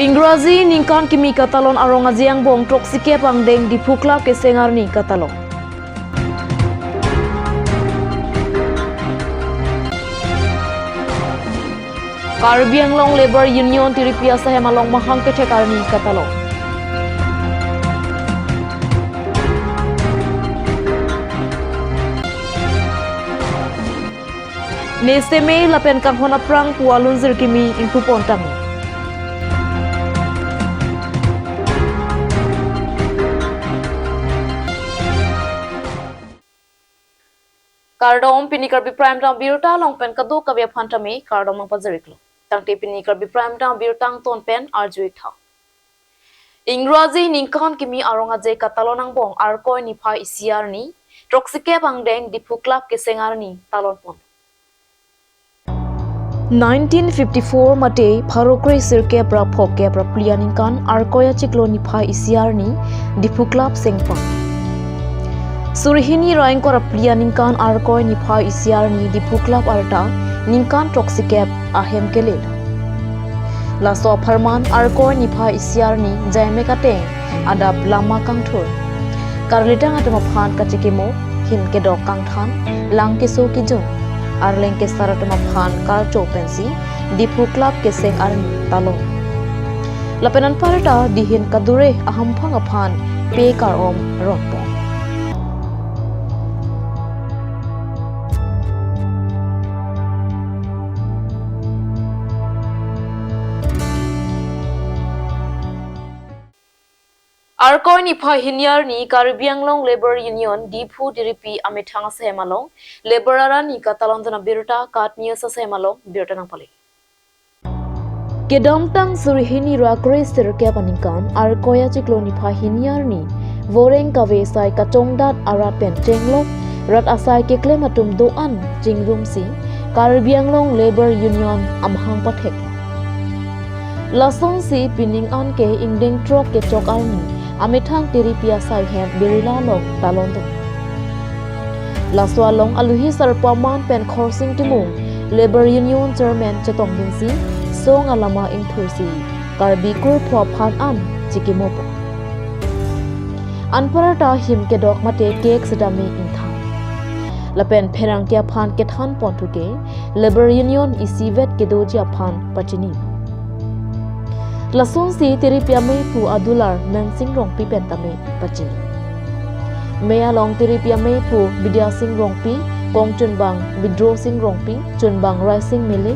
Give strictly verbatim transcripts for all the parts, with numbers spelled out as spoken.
Ingraji ningkan kimi katalon arong aje angbong throksi kep angdeng Diphu Club keseng arni katalon. Karbi Anglong Labour Union Tiripi asahem along mahang kethek arni katalon. Ne seme lapen kanghon aphrang pu alunjir kimi ingpu pon tang. Kardom, pini Karbi Prime Time birta along pen kadokave aphan tame kardom nangpajir-iklo. Tangte pini Karbi Prime Time birta angton pen arju-ik tha. Ingraji ningkan kimi arong aje katalon angbong Arkoi niphai isi arni, throksi kep angdeng Diphu Club keseng arni talon pon. Nineteen fifty-four mate pharo kre sirkep ra phokep ra phli aningkan Arkoi achiklo niphai isi arni Diphu Club sengpon. Suri hini ra ingkoi ra phli aningkan Arkoi niphai isi arni Diphu Club arta ningkan throksi kep ahem kele. Laso apharman Arkoi niphai isi arni jaimek ateng adap lama kangthur, karlitang atum aphan kachikimo, him kedok kangthan, lang keso kejun, arleng kesar atum aphan karcho pensi Diphu Club keseng arni talon. Lapen anparta dihin kadure ahamphang aphan pe kar-om ronpon. Arkoi niphai hini arni Karbi Anglong Labour Union Diphu Tiripi amethang asahem along Labour arni katalon dun abirta KAT News asahem along birta nangpale. Kedamtang suri hini ra kre sirkep aningkan Arkoi achiklo niphai hini arni voreng kave asai kachongdat arat pen chenglok rat asai keklem atum do-an chingrumsi Karbi Anglong Labour Union amahang pathek. Lasonsi pining an ke ingdeng throk kechok arni amethang Tiripi asaihem Birla along talon dun. Laso along aluhi sarpo aman pen Khorsing Timung, Labour Union Chairman chetong dunsi song alama ingthursi Karbi kurpho aphan an chikimopo. Anparta him kedok mate cake sedame ingthan. Lapen pherangke aphan kethan ponthu ke Labour Union isivet kedoji aphan pachini. Lasonsi Tiripi amephu adular Mensing Rongpi pen tame pachini. Mei along Tiripi amephu Bidya Sing Rongpi, kong chunbang Bidro Sing Rongpi, chunbang Raising Mele,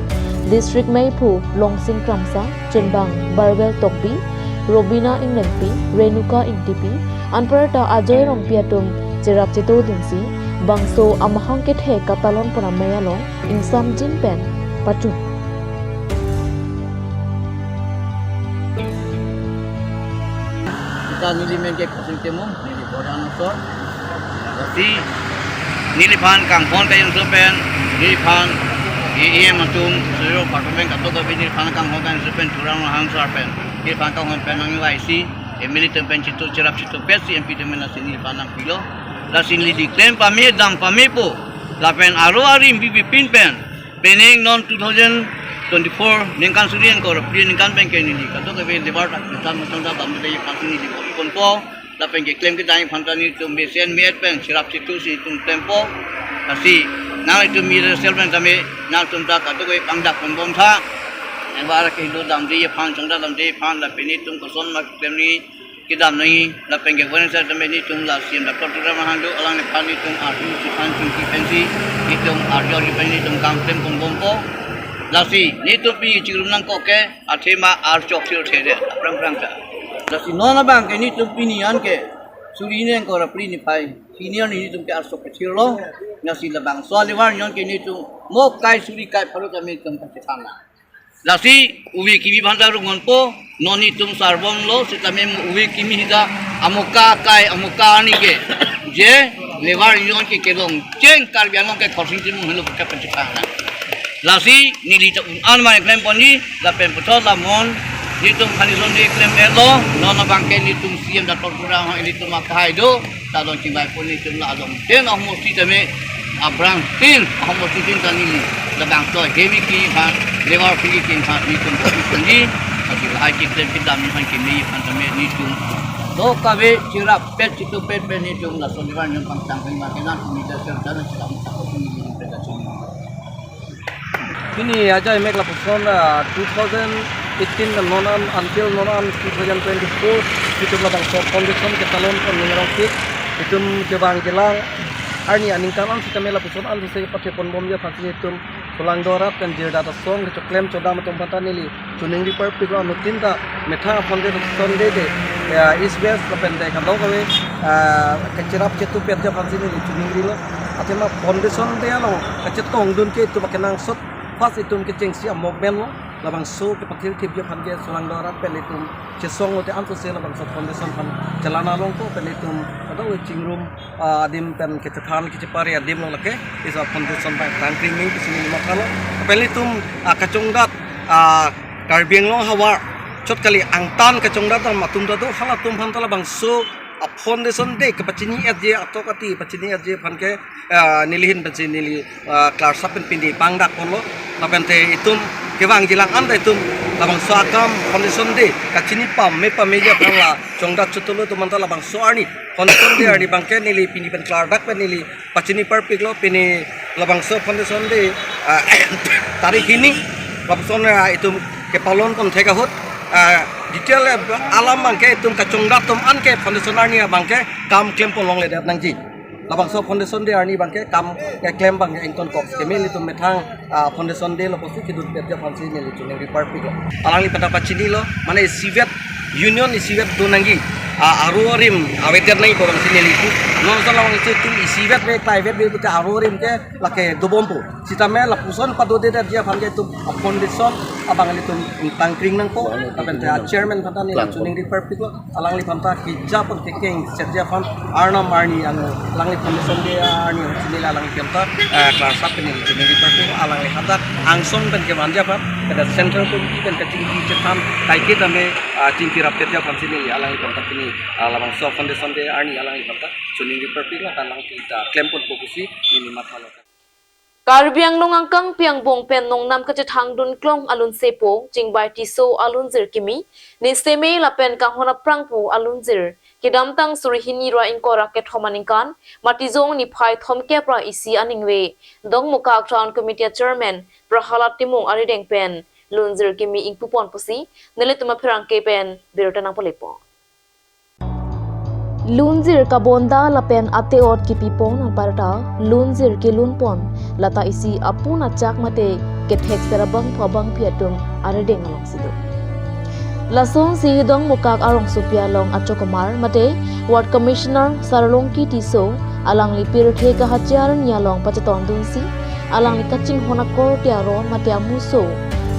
District mephu Longsing Kramsa, chunbang Barwel Tokbi, Robina Inglengpi, Renuka Ingtipi, anparta Ajoy Rongpi atum cherap cheto dunsi bangso amahang kethe katalon pon amei along ingsamjin pen pachun. Sita neli men ke Khorsing Timung, neli Borjan Asor. Lasi neliphan kanghon kajangso pen, neliphan E M atum, Sero Patromen katok kabi neliphan kanghon kajangso pen, Turang Rohang Sar pen, neliphan kanghon pen nangvaisi, M L A atum pen cheto cherap cheto pet si M P atum pen lasi neliphan nangpilo. Lasi neli klem pame, dam pamepo. Lapen aro arim bibi pin pen, pining non two thousand twenty-four ningkan suri ingkoi ra phli aningkan pen ke neli katok kabi Labour ta kitam macam ta bam de phan neli bor ponpo. Lapen keklem kedam aphan ta nelitum besen me-et pen cherap cheto si itum klempo. Lasi nanglitum mir sel pen tame nangtum ta katok kabi pangdak ponbom tha. Ebar ke do damde aphan, chongdat damde aphan lapen nelitum koson ma klem ni kedam nangji, lapen ke governance tame nelitum la C M Doctor Tuliram Ronghang do, alangliphan nelitum arju siphan chingki pensi, nelitum arju arju pen nelitum kam klem ponbompo. Lasi nelitum pi chingrum nangkok ke, athema archok thir thede, aphrang phrang ta. Lasi non abang ke nelitum pini an ke, suri hini ingkoi ra phli niphai hini arni nelitum ke archok kethirlo, lasi labangso Labour Union ke nelitum mo kai suri kai pharo tame nelitum kachethang nang. Lasi ove kimi aphan ta rungonpo, non nelitum sarbomlo, sitame mo ove kimi hita, amoka kai, amoka arni ke, je, Labour Union ke kelong cheng Karbi Anglong ke Khorsing Timung henlo ke pachipang na. Lasi neli ta un an mai klem ponji, lapen puthot lamon, nelitum khani son de klem-etlo, non abang ke nelitum C M Doctor Tuliram Ronghang nelitum akhai do, ta don chingvai pon nelitum la adon tin ahormu si tame, abrang tin ahormu si tin ta neli labangso hemi kimi aphan, Labour kimi aphan nelitum kopi ponji. Lahai keklem kedam aphan keme aphan tame nelitum dokave cherap pet chitu pet pen nelitum lason ivar nelitum pangchang pen ma kenan kumi ta sir dan sir am ta ko kumi nelitum pet ta chini. Pini ajai mek lapuson, ah, two thousand eighteen non an until non an two thousand twenty-four nelitum labangso foundation ketalon pon ning arong sik nelitum kevang kelang arni aningkan an sitame lapuson an sese pathe pon bomji aphan si nelitum Solangdo arat pen jirda ta song kechoklem chodam atum aphanta neli choningri parpiklo, anuttin ta methang foundation day de, ya, East West lapen de kadokave, ah, kecherap chetupet aphan si neli choningrilo. Athema foundation day along kachetongdun ke itum akenangsot first itum kechengsi a-movement lo. Labangso kepathir thipji aphan ke Solangdo arat pen itum chesong lote ansose labangso foundation aphan chelana longpo pen itum kadokave chingrum, ah, adim pen kechethan kechepare adim lo lake, iso foundation bai tangkring ning kisi neli mathalo. Pen itum, ah, kachongdat, ah, Karbi Anglong havar chot kali angtan kachongdat atum ta do, halatum aphanta labangso a-foundation day kepachini etji atok ati pachini etji aphan ke, ah, neli ahin pensi neli, ah, klarsap pen pini pangdak ponlo. Lapen te itum kevang jilang anta itum labangso akam foundation day kachini pame pameji aphan la chongdat chotolo atum aphanta labangso arni foundation day arni abangke neli pini pen klardak pen neli pachini parpiklo. Pini labangso foundation day, ah, tarik hini lapuson, ah, itum kepalon pon thek ahut, ah, detail, eh, alam abangke itum kachongdat atum an ke foundation arni abangke kam klem pon longledet nangji. Labangso foundation day arni abangke kam keklem abangke ington kok keme nelitum methang, ah, foundation day lo pusi kedun petji aphan si neli choningri parpiklo. Alangli aphanta pachinilo, mane isivet union isivet do nangji, ah, aro arim avedet nangji pu abang si neli pu. Non son labangso itum isivet ve private ve pute aro arim ke lake dobompo. Sitame lapuson padodedetji aphan ke itum a-foundation abang ilitum tangkring nangpo. Lapen te a-chairman aphanta neli choningri parpiklo. Alangli aphanta kejapon kekeng setji aphan arnam arni ang alangli foundation day arni chini la alangli aphanta, eh, klarsap pen neli choningri parpik alangli hadak angsong pen kevanji aphan, kada central committee pen kachingki chethan kaike tame, ah, chingki rapetji aphan si neli alangli aphanta pini, ah, labangso foundation day arni alangli aphanta choningri parpiklo, ta alangli ta klem ponpo pusi neli mathalo. Karbi Anglong angkang pi angbong pen nongnam kachethangdun klong alunsepo Chingbai Tisso alunjir kimi, ne seme lapen kanghon aphrang pu alunjir, kedamtang suri hini ra ingkoi ra kethom aningkan, Matijong niphai thomkep ra isi aningve, Dongmukak Town Committee Chairman Prahalad Timung arideng pen lunjir kimi ingpupon pusi nelitum apherangke pen birta nangpalepo. Lunjir kabonda lapen ate-ot kipipon aparta lunjir kelunpon lata isi apun achak mate kethek serabang phabang pi atum arideng alongsi do. Lasonsi Dongmukak arongsopi along achokomar mate Ward Commissioner Sarlongki Tisso alangli pirthe kahachi arni along pachetongdunsi alangli kachinghon akorte aron mate amuso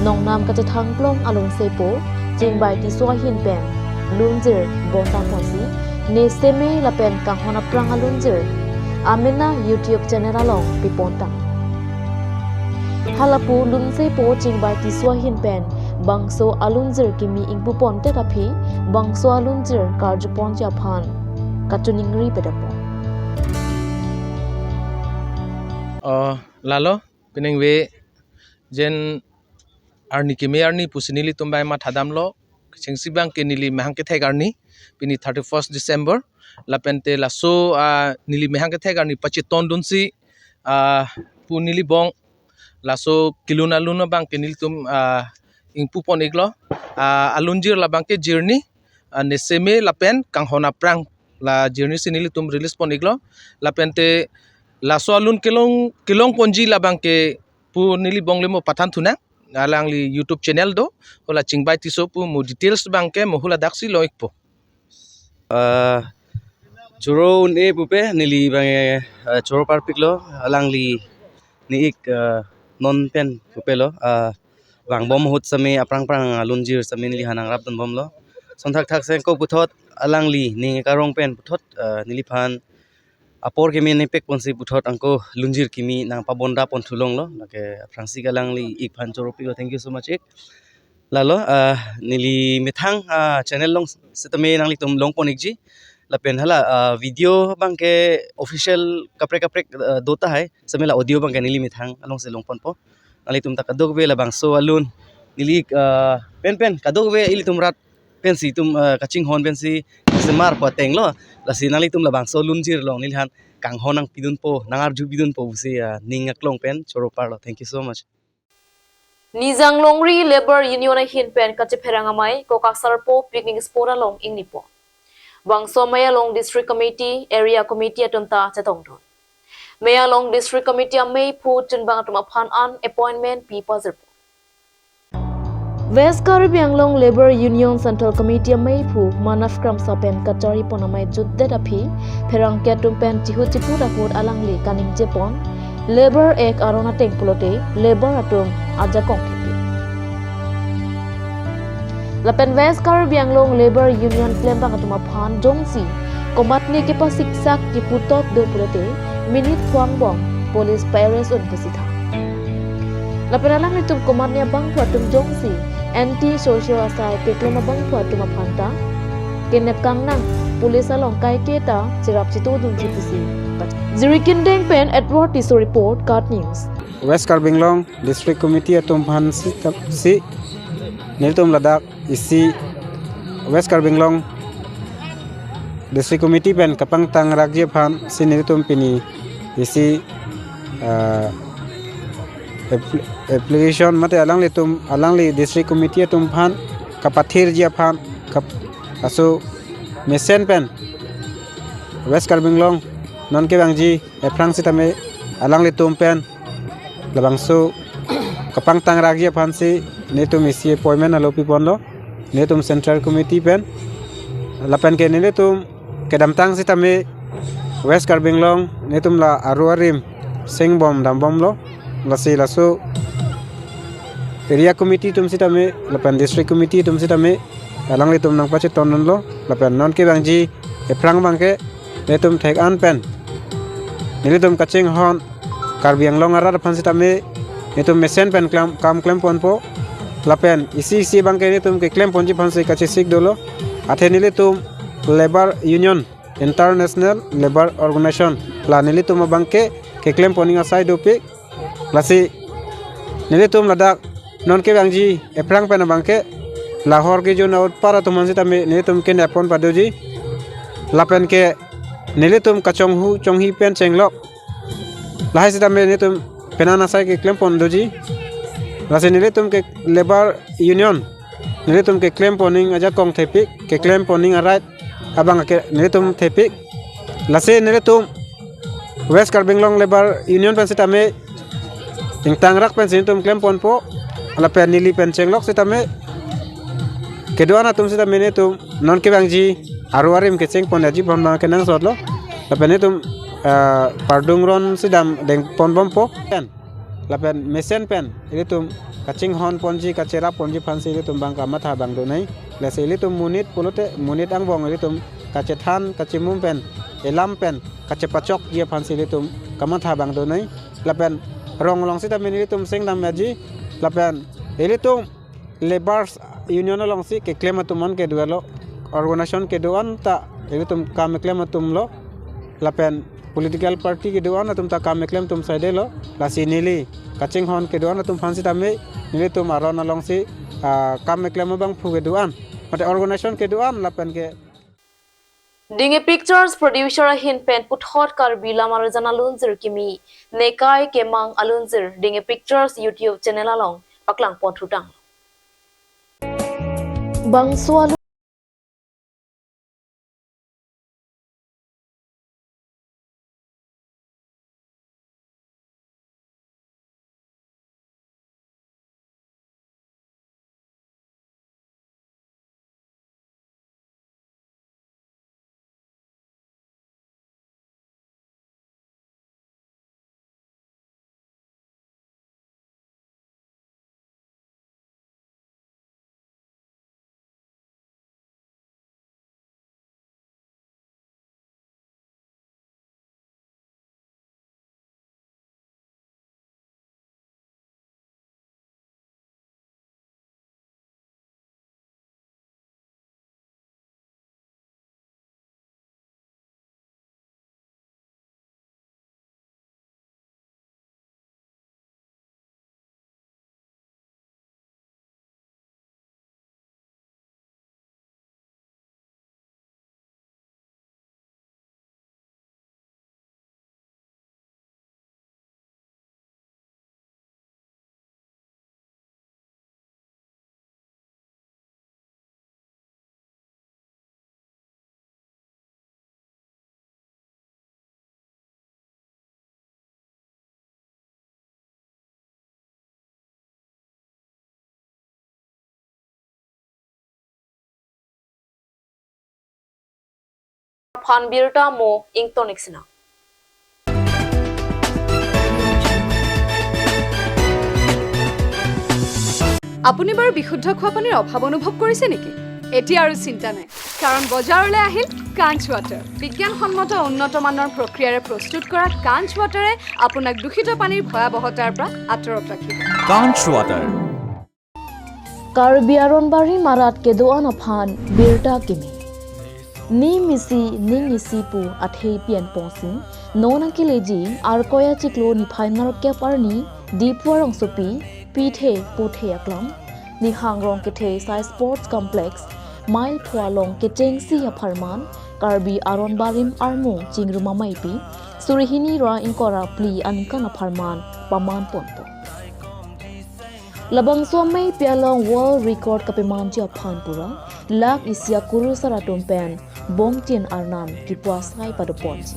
nongnam kachethang klong alunsepo Chingbai Tisso ahin pen lunjir bonta ponsi ne seme lapen kanghon aphrang alunjir amena YouTube channel along piponta. Halapu lunsepo Chingbai Tisso ahin pen bangso alunjir kimi ingpupon te kaphi bangso alunjir karjuponji aphan kachoningri pedapo. Oh, lalo, piningve jen arni keme arni pusi nelitum bai mathadamlo, kechengsi abangke neli mehang kethek arni, pini thirty-first December, lapen te laso, ah, neli mehang kethek arni pachetongdunsi, ah, pu neli bong, laso kelun alun abangke nelitum, ah, ingpupon iklo, ah, alunjir labangke jirni, ah, ne seme lapen kanghon aphrang la jirni si nelitum release pon iklo, lapen te laso alun kelong, kelongponji labangke pu neli bong le mo pathan thunang, alangli YouTube channel do, hala Chingbai Tisso pu mo details abangke mo hala daksi lo ikpo. Ah, choro un-e pupe neli abang, ah, choro parpiklo, alangli ne ik, ah, non pen pupelo, ah, vangbom ahut seme aphrang phrang alunjir seme neli ha nangrapdunbomlo. Sonthakthak sengko puthot alangli ning karong pen puthot, ah, neliphan apor keme nepek ponsi puthot angko lunjir kimi nangpabonda pon thulonglo. Lake aphrangsi alangli ikphan choro piklo. Thank you so much ik. Lalo, ah, neli methang, ah, channel along sitame nanglitum longpon ikji. Lapen hala, ah, video abangke official kaprek kaprek, ah, do tahai. Seme la audio abangke neli methang alongsi longponpo. Nanglitum ta kadokave labangso alun neli, ah, pen pen kadokave ilitum rat pensi itum, ah, kachinghon pensi semar pu atenglo, lasi nanglitum labangso lunjir along neliphan kanghon nangpidunpo, nangarjupidunpo pusi, ah, ning aklong pen choro parlo. Thank you so much. Nijang Longri Labour Union ahin pen kachepherang amei Kokaksarpo Picnic Spot along ingnipo. Bangso amei along District Committee, Area Committee atum ta chetongdun. Amei along District Committee ameiphu chunbang atum aphan an appointment pi pajirpo. West Karbi Anglong Labour Union Central Committee ameiphu Manav Kramsa pen kacharipon amei jutdet aphi pherangke atum pen chihut chiput ahut alangli kaningjepon, Labour Act aron ateng pulote labour atum ajakong thepi. Lapen West Karbi Anglong Labour Union klembang atum aphan jongsi komatne kepasiksak kipu tot do pulote minit pho angbong police pa-arrest un pusi than. Lapen alanglitum komatne abangphu atum jongsi anti social asai keklem abangphu atum aphan ta kenep kangnang police along kaike ta cherap chitodunji pusi. Jirikindeng pen Edward Tisso report, KAT News. West Karbi Anglong District Committee atum aphan si, si nelitum ladak isi West Karbi Anglong District Committee pen kapangtang rakji aphan si nelitum pini isi, ah, apl-, application mate alanglitum, alangli District Committee atum aphan kapathirji aphan kap-, aso mesen pen West Karbi Anglong non kevangji aphrang sitame alanglitum pen labangso kapangtang rakji aphansi nelitum isi appointment alo piponlo, nelitum Central Committee pen. Lapen ke nelitum kedamtang sitame West Karbi Anglong nelitum la aru arim sengbom dambomlo, lasi laso Area Committee atum sitame lapen District Committee atum sitame alanglitum nangpachetondunlo, lapen non kevangji aphrang abangke nelitum thek-an pen nelitum kachinghon Karbi Anglong arat aphan sitame nelitum mesen pen klam, kam klemponpo, lapen isi isi abangke nelitum keklemponji aphansi kachesik dolo. Athe nelitum Labour Union, International Labour Organization, la nelitum abangke keklempon ning asai dopik. Lasi nelitum ladak non kevangji aphrang pen abangke lahor kejun ahut par atum aphan sitame nelitum kenepon padoji. Lapen ke nelitum kachonghu chonghi pen chenglok, lahai sitame nelitum penan asai keklempon doji. Lasi nelitum ke Labour Union, nelitum keklempon ning ajakong thepik, keklempon ning a-right abangke nelitum thepik. Lasi nelitum West Karbi Anglong Labour Union pen sitame ingtangrak pensi nelitum klemponpo, lapen neli pen chenglok sitame kedo-an atum sitame nelitum non kevangji aru arim kechengpon aji pon ma kenangsotlo, lapen nelitum, ah, pardung ron si dam dengponbompo. Lapen mesen pen ilitum kachinghonponji, kacherapponji aphansi ilitum abang kamatha abang donai. Lasi ilitum monit pulote monit angbong ilitum kachethan kachimum pen, elam pen kachepachokji aphansi ilitum kamatha abang donai. Lapen rong along sitame ilitum sengdam aji. Lapen ilitum Labour Union alongsi keklem atum an kedo-anlo, organization kedo-an ta ilitum kam keklem atumlo, lapen political party kedo-an atum ta kam keklem atum saidelo. Lasi neli kachinghon kedo-an atum aphan sitame nelitum aron alongsi, ah, kam keklem abangphu kedo-an mate organization kedo-an lapen ke Dinghe Pictures producer ahin pen puthot Karbi Lam Arjan alunjir kimi, Nekai Kemang alunjir Dinghe Pictures YouTube channel along paklangpon thutang. Bangso alun Phan birta mo ingtonik sina. আপুনি বাৰু বিশুদ্ধ খোৱা পানীৰ অভাৱ অনুভৱ কৰিছে নেকি? এতিয়া আৰু চিন্তা নাই, কাৰণ বজাৰলৈ আহিল কাঞ্চ ৱাটাৰ। বিজ্ঞানসন্মত উন্নত মানৰ প্ৰক্ৰিয়াৰে প্ৰস্তুত কৰা কাঞ্চ ৱাটাৰে আপোনাক দূষিত পানীৰ ভয়াৱহতাৰ পৰা আঁতৰত ৰাখিব। Kanch Water. Karbi Aron Barim arat kedo-an aphan birta kimi. Nim isi ning isi pu athe pi-en ponsi, non akeleji Arkoi achiklo niphai nerkep arni Diphu arongsopi pithe puthe aklam, Nihang Rongkethe Sai Sports Complex, Mile pho along kechengsi apharman Karbi Aron Barim armu chingrum ameipi suri hini ra ingkoi ra phli aningkan apharman paman ponpo. Labangso ameipi along world record kapemanji aphan pura lakh isi akurusar atum pen bongchin arnam kipu asai padoponji.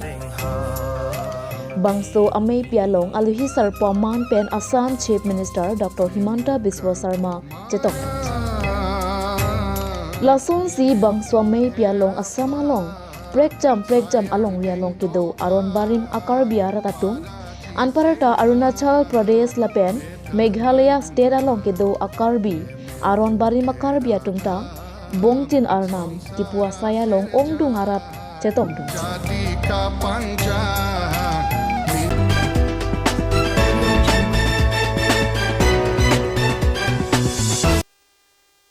Bangso ameipi along alohi sarpo aman pen Assam Chief Minister Doctor Himanta Biswa Sarma chetong. Lasonsi bangso ameipi along Assam along prekjam prekjam alongri along kedo Aron Barim a-Karbi arat atum, anparta Arunachal Pradesh lapen Meghalaya state along kedo a-Karbi, Aron Barim a-Karbi atum ta bongchin arnam kipu asai along ongdung arat chetongdun.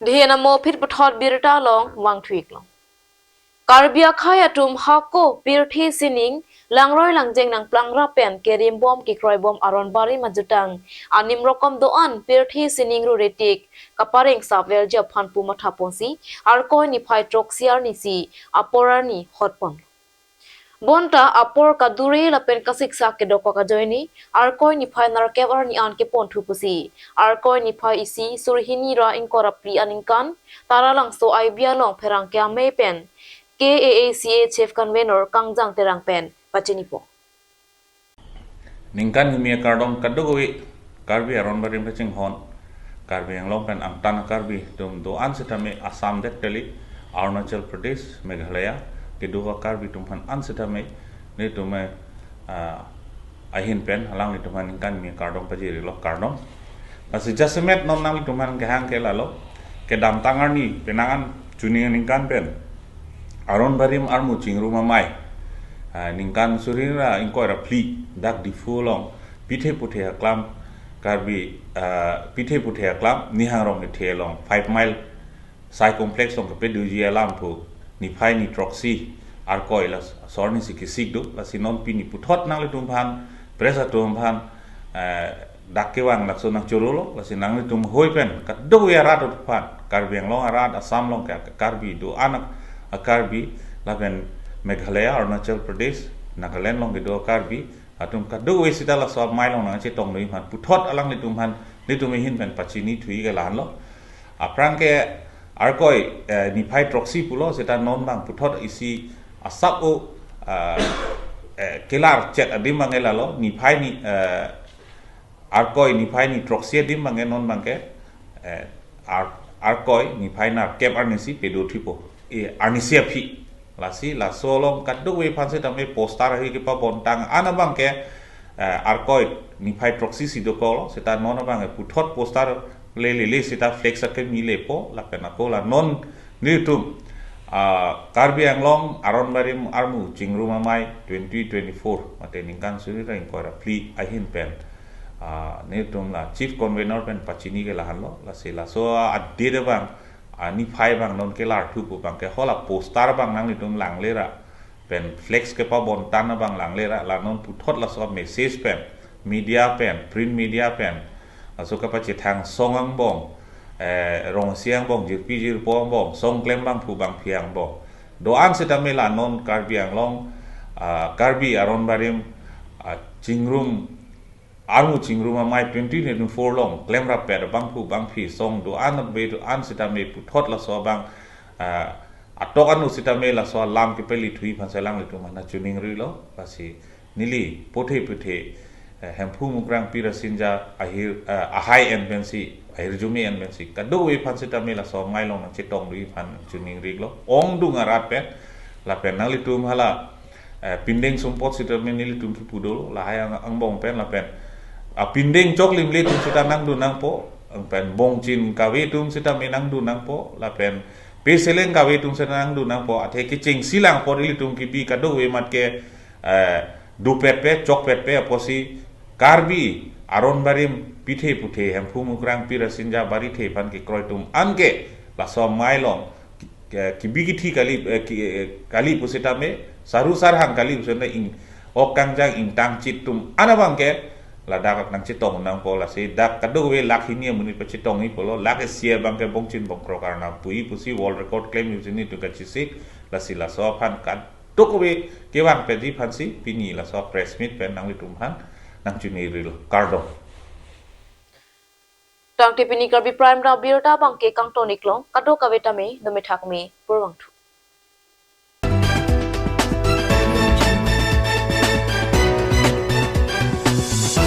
Dihena mo phit puthot birta along vangthu-ik long. Karbi akhei atum hako pirthe sining langroi langjeng nangplangrap pen kerimbom kekroibom Aron Barim ajutang anim rokom do-an pirthe sining rure tik kapareng saverji aphan pu mathaponsi Arkoi niphai throksi arnisi apor arni hotpon. Bonta apor kadure lapen kasiksak kedokok ajoine Arkoi niphai nerkep arni an keponthu pusi Arkoi niphai isi suri hini ra ingkoi ra phli aningkan Taralangso I B along pherangke amei pen K A A C A Chief Convener Kangjang Terang pen pachinipo. Ningkan kimi akardom kadokave Karbi Aron Barim kachinghon, Karbi Anglong pen angtan Karbi atum do-an sitame Assam det kali, Arunachal Pradesh, Meghalaya kedo a-Karbi atum aphan an sitame netum, ah, ahin pen alanglitum aphan ningkan kimi akardom pajirilo, kardom. Lasi jasemet non nanglitum aphan kehang ke lalo, kedamtang arni penang an chini aningkan pen Aron Barim armu chingrum amei, ah, ningkan suri ra ingkoi ra phli dak Diphu along pithe puthe aklam Karbi, ah, pithe puthe aklam Nihang Rongkethe along five mile Sai Complex along kepedoji alam pu niphai ni throksi Arkoi laso arnisi kesik do, lasi non pini puthot nanglitum aphan, press atum aphan, eh, dak kevang laso nangchorolo, lasi nanglitum hoi pen kadokave arat aphan, Karbi Anglong arat, Assam along ke Karbi do-an a-Karbi, lapen Meghalaya, Arunachal Pradesh, Nagaland along kedo Karbi atum kadokave sita laso amei along nangchetongdun aphan puthot alanglitum aphan netum ahin pen pachinithu-ik ke lahenlo. Aphrang ke Arkoi, eh, niphai throksi pulo, seta non bang puthot isi asap o, ah, eh, kelar chet adim bang ke lalo, niphai ni, eh, Arkoi niphai ni throksi adim bang ke non bang ke, eh, Ar-, Arkoi niphai nerkep arnisi pedo thupo. Eh, arnisi aphi. Lasi laso along kadokave aphan sitame poster ahi kepabontang an abang ke, eh, Arkoi niphai throksi si dokoklo, seta non abang ke puthot poster le le le seta flex akemi lepo, lapen ako la non netum, ah, Karbi Anglong Aron Barim armu chingrum amei twenty twenty-four, mate ningkan suri ra ingkoi ra phli ahin pen, ah, netum la Chief Convener pen pachini ke lahenlo, lasi laso adate abang, ah, niphai abang non kelar thupo bang ke hala poster abang nanglitum langle ra pen flex kepabontan abang langle ra, la non puthot laso message pen, media pen, print media pen, laso kapachethang song angbong, eh, rongsi angbong, jirpi jirpo angbong, song klem bangphu bangphi angbong, do-an sitame la non Karbi Anglong, ah, Karbi Aron Barim, ah, chingrum, armu chingrum amei twenty twenty-four along klemrap pet bangphu bangphi song do-an ave do-an sitame puthot laso abang, ah, atok anu sitame laso alam kepeli thuji aphan si alanglitum aphan chiningrilo, lasi neli puthe puthe, eh, Hemphu Mukrang Pirasinja ahir, eh, ahai en pensi, ahirjume en pensi kadokave aphan sitame laso amei along nangchetongdun aphan chiningrilo. Ongdung arat pen Lapen nanglitum hala, eh, pindeng sumpot sitame nelitum kipu dolo, lahai ang, angbong pen lapen. A pindeng choklimle atum sita nangdun nangpo, pen bongchin kave atum sitame nangdun nangpo, lapen peseleng kave atum sita nangdun nangpo, athe kechengsi lang apot ilitum kibi kadokave mat ke, eh, dupet pe, chokpet pe apotsi Karbi aron barim pithe puthe Hemphu Mukrang Pirasinja Barithe aphan kekroi atum anke laso amei along ke-, kibi kithi kali, eh, ki-, eh, kali pusitame, saru sarhang kali pusitame ing-, ok kangjang ingtang chit atum an abang ke ladak nangchetong nangpo, lasi dak kadokave lakh hini amonit pachetongji pulo, lakh isi abang ke bongchin bongkrok arnam puji pusi world record klemji pusi nelitum kachesik, lasi laso aphan kadokave kevang petji aphansi pini laso press meet pen nanglitum aphan nangchiningrilo, kardom. Tangte pini Karbi Prime abirta abang ke kangton-ik long, kadokave tame dome thakme, purvangthu.